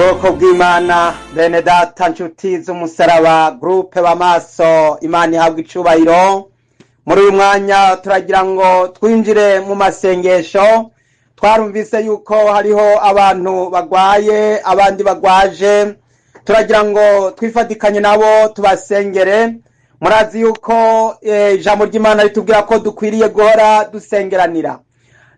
Bwoko bw'Imana, bene data, nshuti z'umusaraba, groupe b'amaso, Imana ihabwa icubahiro. Muri uyu mwanya turagira ngo twinjire mu masengesho. Twarumvise yuko hariho abantu bagwaye, abandi bagwaje. Turagira ngo twifatikanye nabo tubasengere. Murazi yuko ijambo ry'Imana ritubwira ko dukwiriye guhora dusengeranira.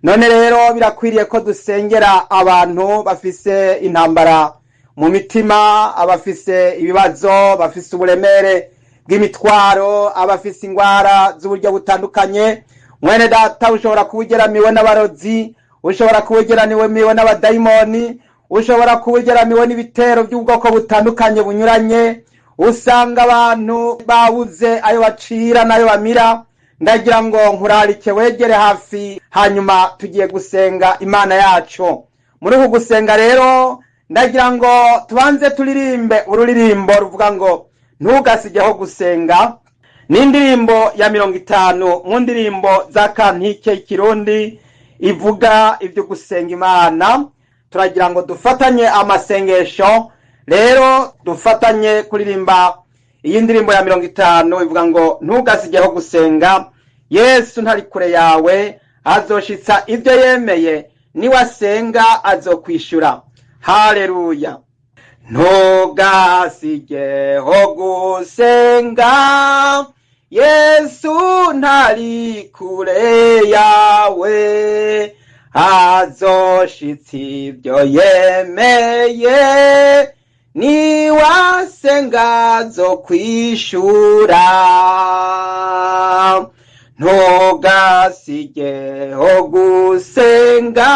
None rero birakwiriye ko dusengera abantu bafise intambara mu mitima, abafise ibibazo, bafise uburemere bw'imitwaro, abafise ingwara z'uburyo butandukanye. Mwene data, ushobora kuba ugeramiwe n'abarozi, ushobora kuba ugeramiwe n'abadayimoni, ushobora kuba ugeramiwe n'ibitero by'ubwoko butandukanye bunyuranye. Usanga abantu babuze ayo bacira n'ayo bamira. Ndagira ngo nkurarike wegere hafi, hanyuma tugiye gusenga Imana yacu. Muri uku gusenga rero ndagira ngo tubanze turirimbe ururirimbo ruvuga ngo ntugasigeho gusenga. Ni indirimbo ya 50 mu ndirimbo za kantike y'ikirundi ivuga ibyo gusenga Imana. Turagira ngo dufatanye amasengesho rero, dufatanye kuririmba iyi ndirimbo ya 50 ivuga ngo ntugasigeho gusenga, Yesu ntari kure yawe, azoshitsa ibyo yemeye, niwasenga azokwishura. Haleluya. Ntugasigeho gusenga, Yesu ntari kure yawe, azoshitsa ibyo yemeye, niwasenga azokwishura. Ntugasigeho gusenga,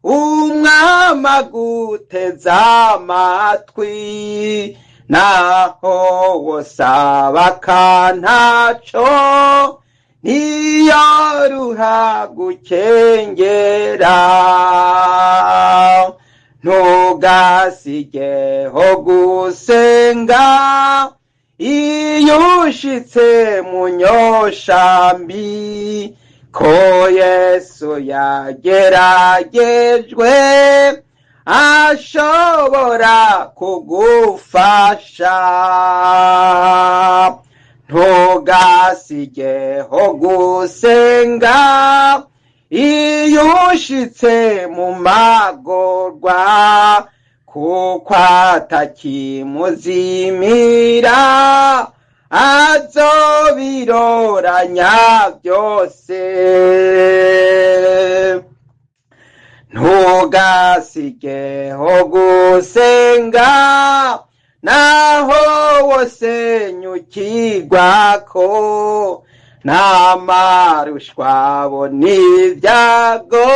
umwami aguteze amatwi, naho wosaba akantaco, ntiyoruha gukengera. Ntugasigeho gusenga, iyo ushitse mu nyoshambi, ko Yesu yageragejwe, ashobora kugufasha. Ntugasigeho gusenga, iyo ushitse mu magorwa, kuko atakimuzimira, azobiroranya byose. Ntugasigeho gusenga, naho wosenyukirwako n'amarushwa bo n'ibyago,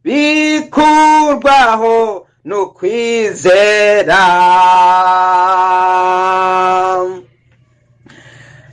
bikurwaho n'ukwizera.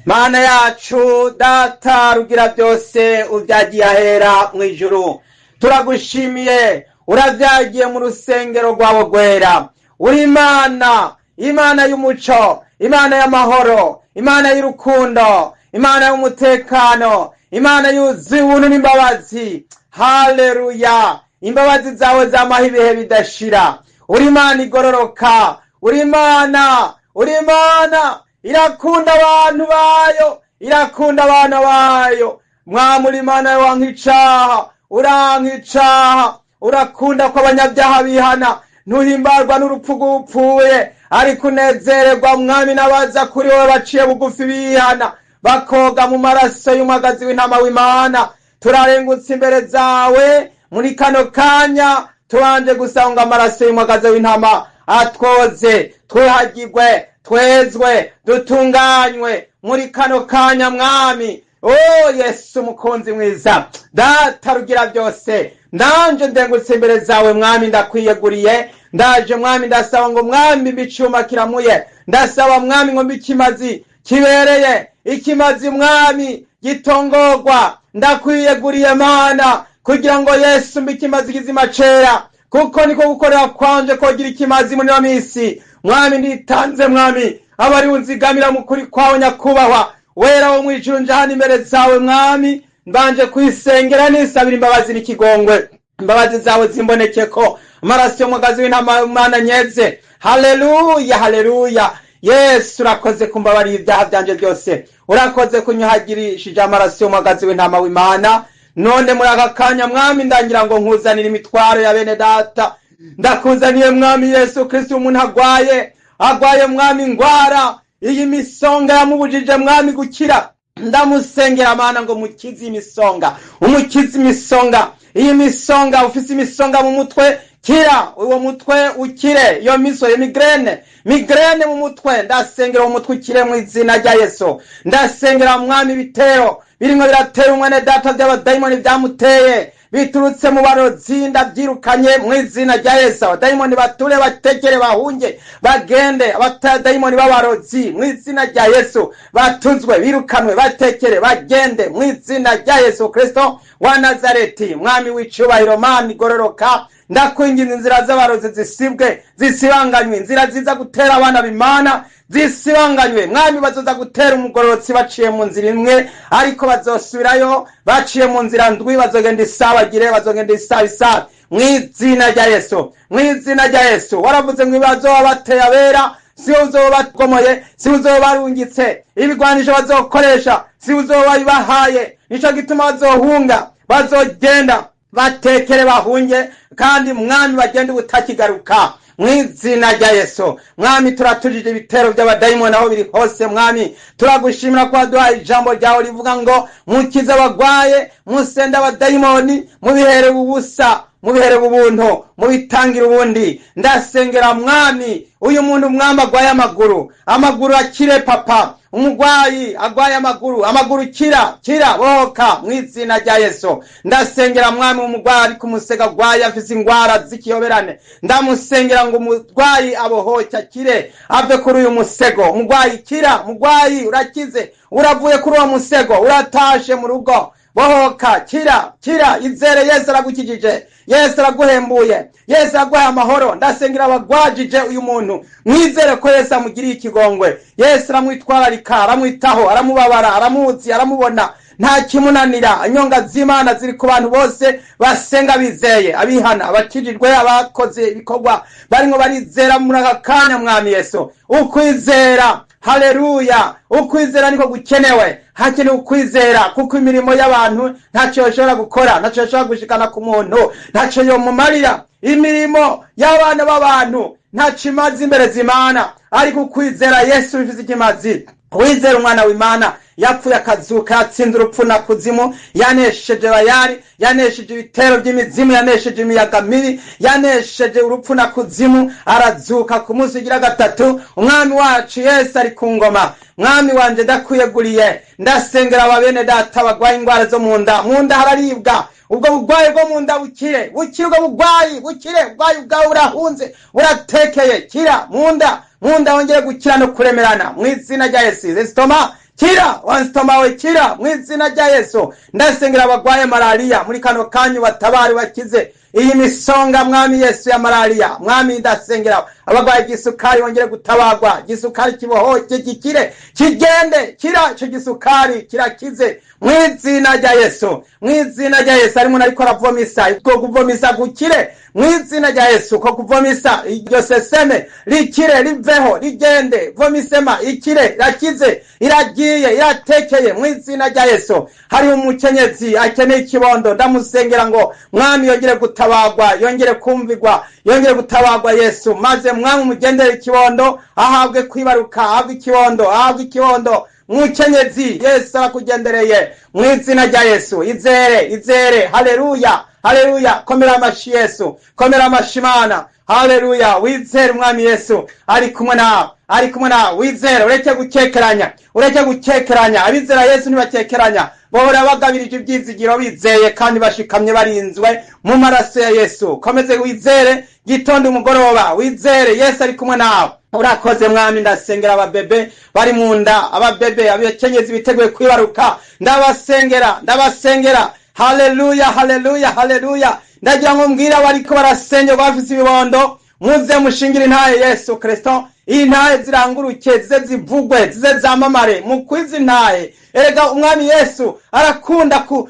Mana yacu, data rugira byose, ubyagiye ahera mu ijuru, turagushimiye. Urabyagiye mu rusengero rwawe rwera. Uri Imana, Imana y'umuco, Imana y'amahoro, Imana y'urukundo, Imana y'umutekano, Imana yuzuye ubuntu n'imbabazi. Haleluya. Imbabazi zawe zamaho ibihe bidashira. Uri Imana igororoka, uri Imana, uri Imana irakunda abantu bayo, irakunda abana bayo. Mwami, Imana wanka icaha, uranka icaha, urakunda ko abanyabyaha bihana. Ntuhimbarwa n'urupfu rw'upfuye, ariko unezererwa mwami n'abaza kuri wowe baciye bugufi bihana, bakoga mu maraso y'umwagazi w'intama w'Imana. Turarengutse imbere zawe muri kano kanya, tubanje gusanga amaraso y'umwagazi w'intama atwoze, twihagirwe, twezwe, dutunganywe muri kano kanya mwami. O Yesu mukunzi mwiza, data rugira byose, ndanje ndengutse imbere zawe mwami, ndakwiyeguriye. Ndaje mwami, ndasaba ngo mwami mbicuma kiramuye, ndasaba mwami ngo mbikimazi kibereye ikimazi mwami gitongorwa. Ndakwiyeguriye Mana, kugira ngo Yesu mbikimazi kizima cera, kuko niko gukorera kwanje kogira ikimazi muri ino misi. Mwami nditanze mwami, abari unzigamira mu kuri kwawe nyakubahwa wera wo mwijuru. Nje hano imbere zawe mwami, mbanje kwisengera nisabira imbabazi n'ikigongwe. Imbabazi zawe zimbonekeko. Amaraso y'umugazi w'intama Imana nyeze. Haleluya, haleluya. Yesu, urakoze kumbabariye ibyaha byanje byose, urakoze kunyuhagirishije amaraso y'umugazi w'intama w'Imana. None muri aka kanya, Mwami, ndangira ngo nkuzanire imitwaro ya bene data. Ndakuzaniye, Mwami Yesu Kristo, umuntu agwaye, agwaye, Mwami, ingwara iyi misonga yamubujije, Mwami, gukira. Ndamusengera, Mana, ngo mukize imisonga, umukize imisonga, iyi misonga. Ufise imisonga mu mutwe, kira, uwo mutwe ukire. Iyo miso ya migraine, migraine mu mutwe, ndasengera uwo mutwe ukire mu izina rya Yesu. Ndasengera, Mwami, ibitero birimwo biratera umwene data by'abadayimoni byamuteye biturutse mu barozi, ndabyirukanye mu izina rya Yesu. Abadayimoni bature, batekere, bahunge, bagende. Abadayimoni b'abarozi, mu izina rya Yesu, batuzwe, birukanwe, batekere, bagende mu izina rya Yesu Kristo wa Nazareti. Mwami w'icubahiro, Mana igororoka, ndakwinginze, inzira z'abarozi zisibwe, zisibanganywe. Inzira ziza gutera abana b'Imana zisibanganywe. Mwami, bazoza gutera umugororotsi baciye mu nzira imwe, ariko bazosubirayo baciye mu nzira ndwi. Bazogenda isabagire, bazogenda isabisabi, mu izina rya Yesu, mu izina rya Yesu. Waravuze ngo bazoba bateye abera, si uzoba bagomoye, si uzoba barungitse ibigwanisho bazokoresha, si uzoba bibahaye. Nico gituma bazohunga, bazogenda batekere, bahunge, kandi, Mwami, bagende ubutakigaruka, mu izina rya Yesu. Mwami, turatujije ibitero by'abadayimoni aho biri hose. Mwami, turagushimira ko waduhaye ijambo ryawe rivuga ngo mukize abagwaye, musende abadayimoni, mubihere ubusa, mubihere ubuntu, mubitangire ubundi. Ndasengera, Mwami, uyu muntu, Mwami, agwaye amaguru, amaguru akire. Papa, umugwayi agwaye amaguru, amaguru kira, kira, bohoka mu izina rya Yesu. Ndasengera, Mwami, umugwayi ari kumusega, agwaye, afise ingwara z'ikiyoberane. Ndamusengera ngo umugwayi abohoke, akire, ave kuri uyu musego. Umugwayi kira, umugwayi urakize, uravuye kuri uwo musego, uratashe mu rugo. Bohoka, kira, kira, izere Yesu aragukijije, Yesu araguhembuye, Yesu araguhaye amahoro. Ndasengera abagwajije uyu muntu, mwizere ko Yesu amugiriye ikigongwe. Yesu aramwitwararika, aramwitaho, aramubabara, aramuzi, aramubona, nta kimunanira. Inyonga z'Imana ziri ku bantu bose basenga bizeye, abihana, abakijijwe, abakoze ibikorwa barimwo barizera muri aka kanya. Mwami Yesu, ukwizera, haleluya, ukwizera niko gukenewe. Hakenewe ukwizera, kuko imirimo y'abantu ntacyo yoshobora gukora, ntacyo yoshobora gushikana ku muntu, ntacyo yomumarira. Imirimo y'abana b'abantu ntacyo imaze imbere z'Imana, ariko ukwizera Yesu bifise ikimazi. Wizera umwana w'Imana yapfuye akazuka, yatsinze urupfu na kuzimu, yanesheje bayari, yanesheje ibitero by'imizimu, yanesheje imiyaga mibi, yanesheje urupfu na kuzimu, arazuka ku munsi ugira gatatu. Umwami wacu Yesu ari ku ngoma. Mwami wanje, ndakwiyeguriye. Ndasengera ababene data bagwaye indwara zo mu nda. Mu nda hararibwa, ubwo bugwayi bwo mu nda bukire, bukire, ubwo bugwayi bukire. Ubugwayi bwawe burahunze, buratekeye. Kira mu nda, mu nda wongere gukira no kuremerana mu izina rya Yesu. Estomac, kira, wa estomac we, kira mu izina rya Yesu. Ndasengera abagwaye malariya muri kano kanyu, batabari, bakize iyi misonga, Mwami Yesu, ya malariya. Mwami, ndasengera abagwaye igisukari bongere gutabagwa, igisukari kibohoke, gikire, kigende. Kira ico gisukari, kirakize mu izina rya Yesu, mu izina rya Yesu. Harimo ariko aravomisa, ko kuvomisa gukire mu izina rya Yesu, ko kuvomisa, iryo seseme rikire, riveho, rigende. Vomisema ikire, irakize, iragiye, iratekeye mu izina rya Yesu. Hari umukenyezi akeneye ikibondo, ndamusengera ngo, Mwami, yongere gutabagwa, yongere kumvigwa, yongere gutabagwa, Yesu, maze, Mwami, umugendere ikibondo, ahabwe kwibaruka, ahabwe ikibondo, ahabwe ikibondo. Mukenyezi, Yesu arakugendereye mu izina rya Yesu. Izere, izere. Haleluya, haleluya. Komera amashi Yesu, komera amashi Imana. Haleluya. Wizere Umwami Yesu ari kumwe nawe, ari kumwe nawe. Wizere, ureke gukekeranya, ureke gukekeranya. Abizera Yesu ntibakekeranya, bahora bagabirije ibyizigiro, bizeye kandi bashikamye, barinzwe mu maraso ya Yesu. Komeze wizere, gitondo, umugoroba, wizere Yesu ari kumwe nawe. Urakoze, Mwami. Ndasengera ababebe bari mu nda, ababebe, abakenyezi biteguye kwibaruka, ndabasengera, ndabasengera. Haleluya, haleluya, haleluya. Ndagira ngo mbwire abariko barasengerwa, bafise ibibondo, muze mushingire intahe Yesu Kristo. Intahe ziranguruke, zize zivugwe, zize zamamare mu kwizi ntahe. Erega umwami Yesu arakunda ku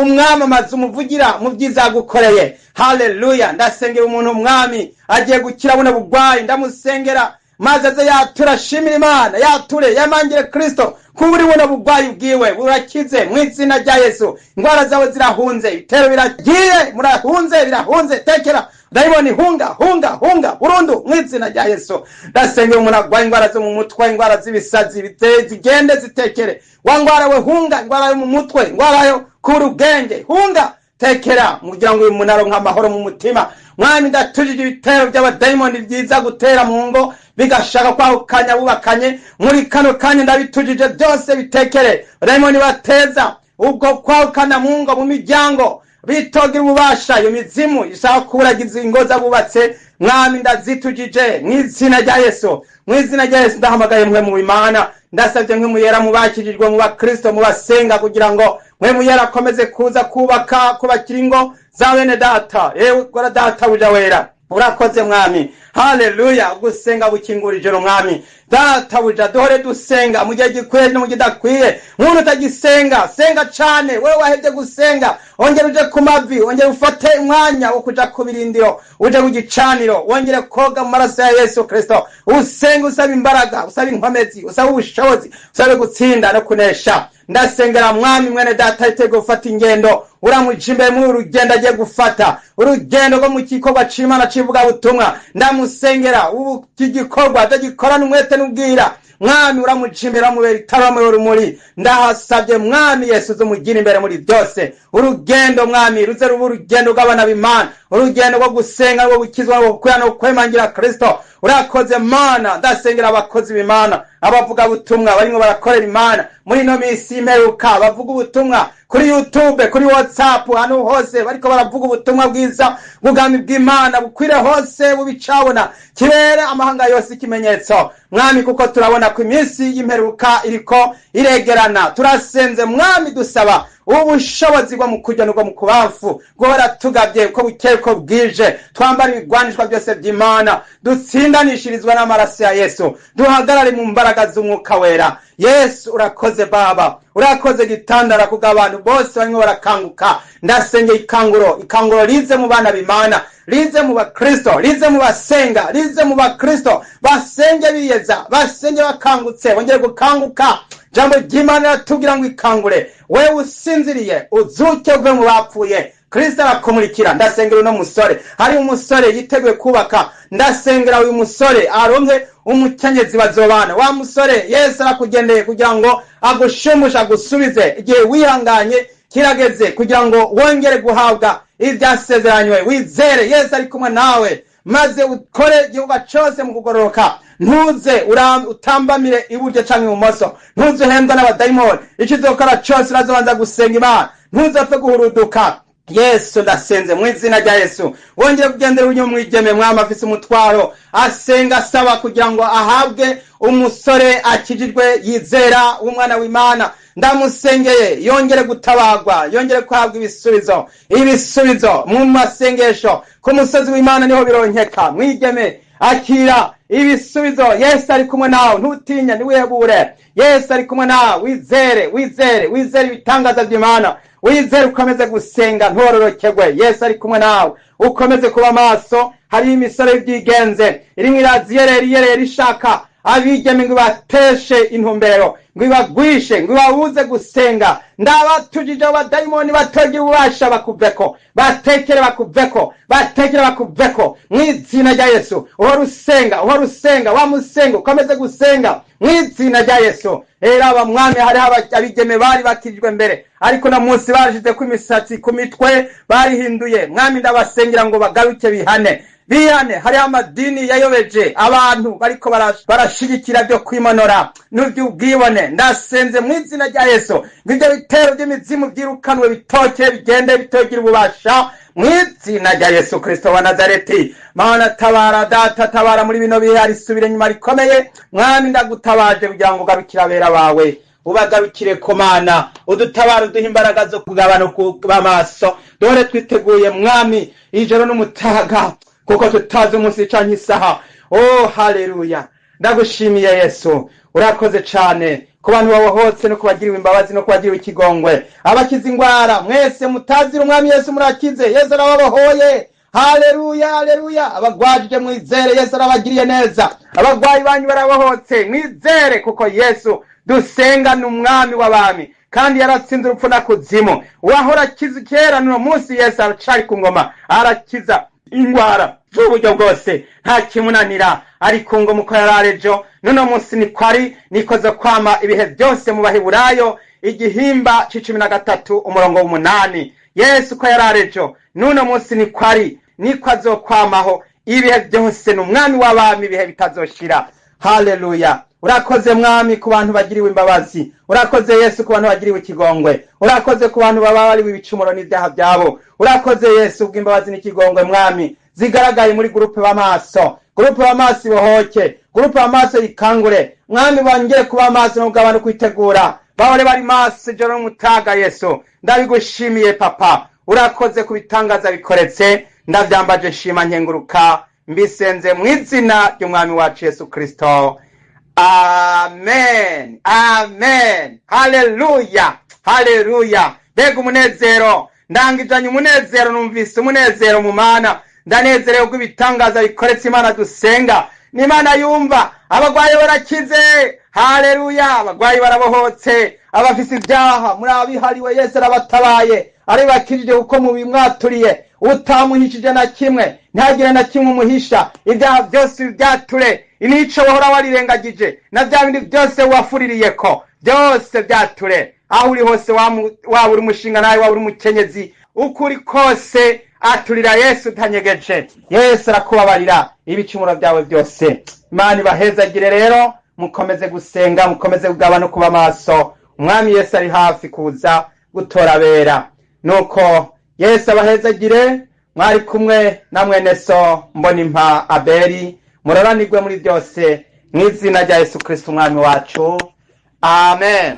umwamamaza, umuvugira mu byiza yagukoreye. Haleluya! Ndasengera umuntu, umwami agiye gukira buno bugwayi, ndamusengera maze aze yature, ashimira Imana, yature yamangire Kristo kuri buno bugwayi bwiwe burakize mu izina rya Yesu. Indwara zawe zirahunze, ibitero biragiye, murahunze, birahunze. Tekera dayimoni, hunga, hunga, hunga burundu mu izina rya Yesu. Ndasengera umuntu arwaye indwara zo mu mutwe, indwara z'ibisazi, zigende zitekere. Wa ndwara we, hunga! Indwara yo mu mutwe, indwara yo kubura ubwenge, hunga, tekera, kugira ngo uyu muntu aronke amahoro mu mutima. Mwami, ndatujije ibitero by'abadayimoni byiza gutera mu ngo, bigashaka kwahukanya bubakanye. Muri kano kanya ndabitujije byose, bitekere. Dayimoni bateza ubwo kwahukana mu ngo, mu miryango, bitogira ububasha. Iyo mizimu ishaka kuburagiza ingo z'abubatse, mwami, ndazitujije mu izina rya Yesu. Mu izina rya Yesu ndahamagaye mwe mu Imana, ndasabye mwe muyera mu bakijijwe, mu bakristo, mu basenga, kugira ngo mwe muyera akomeze kuza kubaka, kubakira ingo za bene data. Yewe gora data buja wera, urakoze mwami. Haleluya! Gusenga bukingura ijoro. Mwami data buja, duhore dusenga mu gihe gikwiye no mu gihe kidakwiye. Muntu utagisenga, senga cane. Wewe wahevye gusenga, ongera uje ku mavi, ongera ufate umwanya wo kuja ku birindiro, uje ku gicaniro, wongere koga mu maraso ya Yesu Kristo, usenge, usaba imbaraga, usaba inkomezi, usaba ubushobozi, usabe gutsinda no kunesha. Ndasengera mwami mwene data yiteguye gufata ingendo, uramuca imbere muri urugendo agiye gufata, urugendo rwo mu gikorwa c'Imana c'ivugabutumwa. Ndamusengera ubu iki gikorwa atagikorana umwete n'ubwira. Mwami, uramuca imbere, uramubera itara, uramubera urumuri. Ndahasabye mwami Yesu, uzumugira imbere muri byose. Urugendo mwami ruze ruba urugendo rw'abana b'Imana, urugendo rwo gusenga, rwo gukizwa, rwo gukwira no kwemangira Kristo. Urakoze Mana. Ndasengera abakozi b'Imana, abavuga butumwa barimo barakorera Imana muri ino minsi y'imperuka, bavuga ubutumwa kuri YouTube, kuri WhatsApp, ahantu hose bariko baravuga ubutumwa bwiza bw'ubwami bw'Imana, bukwire hose, bubicabona, kibere amahanga yose ikimenyetso. Mwami, kuko turabona ko iminsi y'imperuka iriko iregerana, turasenze mwami, dusaba ubushobozi bwo mu kurya n'ubwo mu kubamfu, guhora tugabye uko bukeye uko bwije, twambara ibigwanishwa byose by'Imana, dutsindanishirizwa n'amaraso ya Yesu, duhagarare mu mbaraga z'umwuka wera. Yesu urakoze, Baba urakoze. Gitandara kuko abantu bose barimo barakanguka. Ndasengeye ikanguro, ikanguro rize mu bana b'Imana, rize mu bakristo, rize mu basenga, rize mu bakristo basenge biyeza, basenge bakangutse, bongere gukanguka. Jambo ry'Imana riratubwira ngo ikangure wewe usinziriye, uzuke uve mu bapfuye, Kristo arakumurikira. Ndasengera uno musore, hari umusore yiteguye kubaka, ndasengera uyu musore aronke umukenyezi bazobana. Wa musore, Yesu arakugendeye kugira ngo agushumushe, agusubize. Igihe wihanganye kirageze kugira ngo wongere guhabwa ibyasezeranywe. Wizere Yesu ari kumwe nawe, maze ukore igihugu cyose mu kugororoka. Ntuze utambamire iburyo canke ibumoso, ntuze uhendwa n'abadayimoni. Icyo uzokora cyose urazobanza gusenga Imana, ntuzapfe guhuruduka. Yesu, ndasenze mu izina rya Yesu, wongere kugendera uyu mwigeme mwami afise umutwaro, asenga asaba kugira ngo ahabwe umusore akijijwe, yizera, w'umwana w'Imana. Ndamusengeye yongere gutabagwa, yongere guhabwa ibisubizo. Ibisubizo mu masengesho ku musozi w'Imana niho bironkeka. Mwigeme, akira ibisubizo. Yesu ari kumwe nawe, ntutinye, ntiwihebure. Yesu ari kumwe nawe. Wizere, wizere, wizere ibitangaza by'Imana, wizere, ukomeze gusenga, ntororokegwe. Yesu ari kumwe nawe, ukomeze kuba maso. Hariho imisore y'ibyigenze irimwo iraziyerera, iyerera, ishaka abigeme ngo ibateshe intumbero, ngo ibagwishe, ngo ibabuze gusenga. Ndabatujije abo badayimoni batogira ububasha, bakuveko, batekere, bakuveko, batekere, bakuveko mu izina rya Yesu. Uhora usenga, uhora usenga, wamusenga, ukomeze gusenga mu izina rya Yesu. Rero aba mwami, hariho abigeme bari bakijijwe mbere, ariko na munsi barashize ko imisatsi ku mitwe, barihinduye. Mwami, ndabasengera ngo bagaruke, bihane, bihane. Hariho amadini yayobeje abantu, bariko barashigikira byo kwimonora n'iby'ubwibone. Ndasenze mu izina rya Yesu ngo ibyo bitero by'imizimu byirukanwe, bitoke, bigende, bitogira ububasha mu izina rya Yesu Kristo wa Nazareti. Mana tabara, data tabara muri bino bihe harisubire inyuma rikomeye. Mwami, ndagutabaje kugira ngo ugarukire abera bawe, ubagarukire ku Mana, udutabara, uduha imbaraga zo kugabana, kuba amaso, dore twiteguye mwami ijoro n'umutaga, kuko tutazi umunsi canke isaha. Oh haleluya! Ndagushimiye Yesu, urakoze cane ku bantu babohotse no kubagiriwe imbabazi no kubagiriwe ikigongwe, abakiza ingwara mwese mutazira umwami Yesu murakize. Yesu arababohoye. Haleluya, haleluya. Abagwajije mwizere, Yesu arabagiriye neza. Abagwayi banyu barabohotse, mwizere, kuko Yesu dusenga ni umwami w'abami kandi yaratsinze urupfu na kuzimu. Wahora akiza kera, n'uno munsi Yesu aracari ku ngoma, arakiza ingwara z'uburyo bwose, nta kimunanira. Ari ku ngoma uko yari ari ejo, n'uno munsi niko ari, nikoze kwama ibihe byose. Mu Baheburayo igihimba c'13 umurongo w'8, Yesu uko yari ari ejo, n'uno munsi niko ari, niko azokwamaho ibihe byose. Ni umwami w'abami ibihe bitazoshira. Haleluya. Urakoze mwami ku bantu bagiriwe imbabazi, urakoze Yesu ku bantu bagiriwe ikigongwe, urakoze ku bantu bababariwe ibicumuro n'ibyaha byabo. Urakoze Yesu bw'imbabazi n'ikigongwe mwami zigaragaye muri groupe b'amaso. Groupe b'amaso ibohoke, groupe b'amaso yikangure mwami, bongere kuba amaso no kugabana kwitegura, bahore bari maso ijoro n'umutaga. Yesu ndabigushimiye papa, urakoze ku bitangaza bikoretse. Ndavyambaje nshima nkenguruka, mbisenze mu izina ry'umwami wacu Yesu Kristo. Amen, amen. Haleluya, haleluya. Mbega umunezero! Ndangijanye umunezero, numvise umunezero mu Mana. Ndanezerewe bw'ibitangaza bikoretse. Imana dusenga ni Imana yumva. Abagwayi barakize. Haleluya. Abagwayi barabohotse. Abafise ibyaha muri abihariwe, Yesu arabatabaye, aribakirije kuko mubimwaturiye. Utamuhishije na kimwe, ntihagire na kimwe umuhisha. Ibyaha byose byature, imico wahora warirengagije na bya bindi byose wafuririyeko byose byature. Aho uri hose, waba uri umushinga nawe, waba uri umukenyezi, uko uri kose aturira Yesu utanyegeje. Yesu arakubabarira ibicumuro byawe byose. Imana ibahezagire rero, mukomeze gusenga, mukomeze kugaba no kuba maso. Umwami Yesu ari hafi kuza gutora abera. Nuko Yesu abahezagire. Mwari kumwe na mwene so Mbonimpa Abeli. Muroranirwe muri byose mu izina rya Yesu Kristo umwami wacu. Amen.